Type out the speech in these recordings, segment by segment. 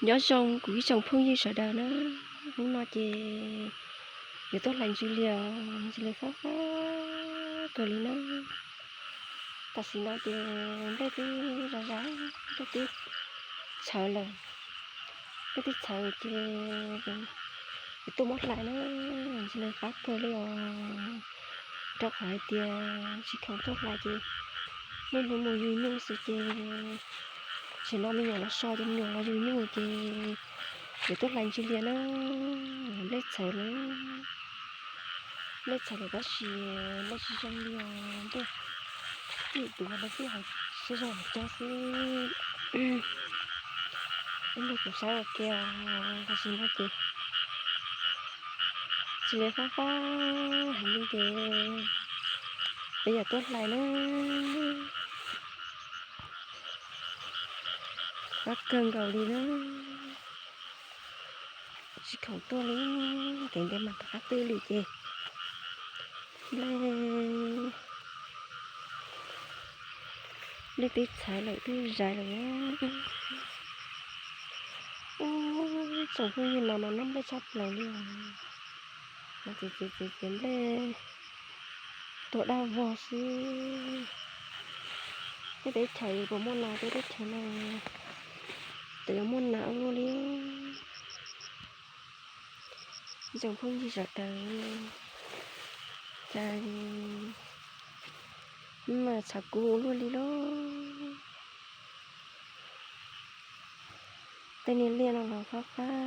Nyob zoo kuv ib tsoom phooj ywg sawv daws na, hnub no ces yuav tuaj hlais ntsis liaj, ntsis liaj fab fab kawg li na. Tam sim no ces nplej twb zam zam, nplej twb txhawv lawm, nplej twb txhawv ces yuav tuaj muab hlais na, ntsis liaj fab kawg li os. Rau qhov hais tias tsis khoom tuaj hlais ces niaj hnub mus yug nyuj xwb ces tsis no me nyuam los so ces me nyuam los yug nyuj ces yuav tuaj hlais ntsis liaj na. Nplej txhawv lawm, nplej txhawv lawm tab sis nplej tsis zoo li os, nplej txij tus no txij hauv siab zoo hauv cog xwb. Ib pliag kuv saib ua ke os, tam sim no ces ntsis liaj fab fab heev li ces peb yuav tuaj hlais na. Fab kawg nkaus li na, tsis khoom tuaj li, kev ntev mas rov qab twb li ces nplej, nplej twb txhawv lawm twb zais lawm. Ub, tsoom phooj ywg, no mas noj nplej tshaj plaws li os. No txiav txiav txiav txiav nplej tuag daj vog xwb. Peb teb chaws puas muaj nas, peb teb chaws no ces yuav muaj nas ua luaj li. Ib tsoom phooj ywg sawv daws, cas mas txhav kub ua luaj li lauj. Tej niag liaj no los fab fab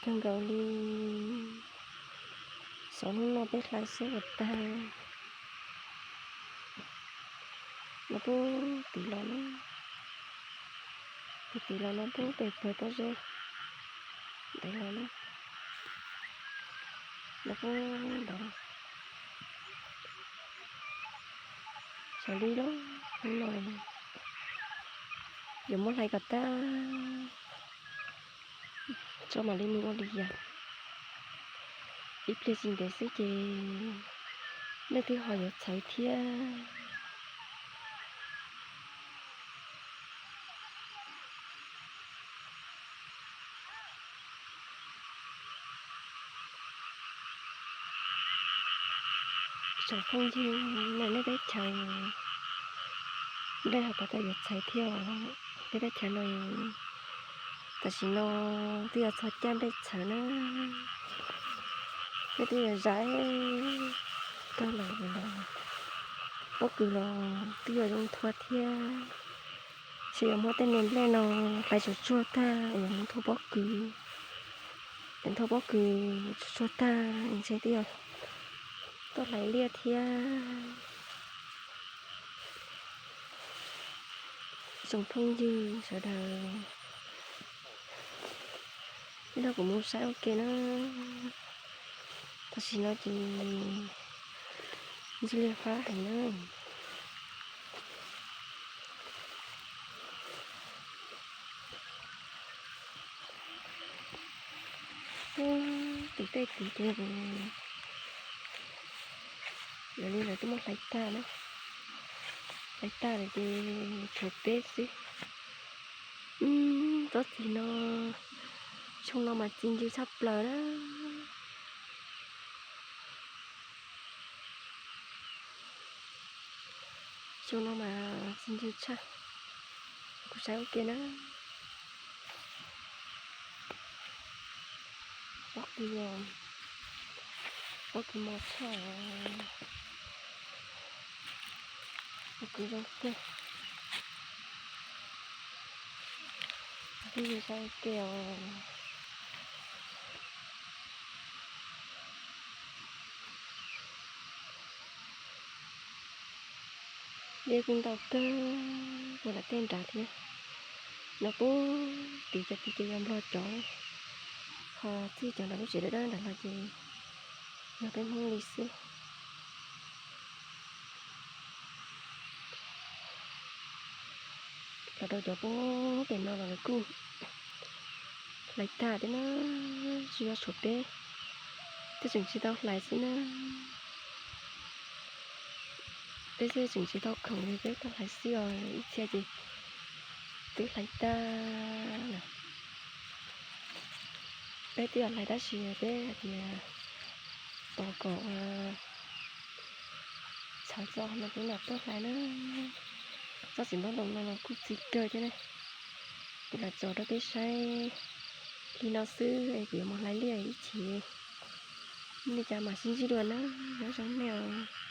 kawg nkaus li. Xyov hnub no peb hlais xwb puas tag. No pub tid los na, pub tid los no pub pem pawg pob zeb ntev los na, no pub ntawd. Xyov li lauj, hnub no yuav muab hlais kom tag tso mam li mus ua li yam. Ib pliag tsis ntev xwb ces nplej twb ho yuav txhawv thiab. Tsoom phooj ywg, nej teb chaws nplej ho puas tau yuav txhawv thiab os? Peb teb chaws no tam sim no twb yuav txog caij nplej txhawv na, nplej twb yuav zais kawg lawm los pob kws los twb yuav zoo thua thiab. Ces yuav muab tej niag nplej no hlais tsuag tsuag tag es yuav mus nthua pob kws, es nthua pob kws tsuag tsuag tag ntshe twb yuav tuaj hlais liaj thiab. Tsoom phooj ywg sawv daws, nrog kuv mus saib ua ke na. Tam sim no ces ntsis liaj fab heev na. Tim tej tid ces yog li lawv twb muab hlais tag na, hlais tag lawm ces tshuav peb xwb. Tsob txiv no, xyoo no mas txiv ncw tshaj plaws na. Xyoo no mas txiv ncw tshaj, kuv saib ua ke na. Pob kws, pob kws mos tshaj, pob kws zoo kawg. Peb saib ua ke os. Liaj kuj ntau kawg, puag nram tej nrad thiab. No pub tid cov tid ces yog nplog cov, ho txij cov nram lub tsev dawb dawb nrad los ces yog peb Hmoob li xwb. Los rau cov pub pem no los lawv kuj hlais tag thiab na, tsis yog tshuav peb, twb tseem tsis tau hlais xwb na. Peb twb tseem tsis tau khoom li peb tau hlais xwb os, ib txhia ces twb hlais tag lawm. Peb twb hlais tab sis peb hais tias tos kom txhawv txo no peb mam tuaj hlais na. Tsob txiv nplooj ntoo no los kuj txi kawg thiab ne. Kuv lam tso rau peb saib li no xwb es kuv yuav mus hlais liaj ib chim. Muaj li cas mam sib ntsib dua na. Nyob zoo nej os.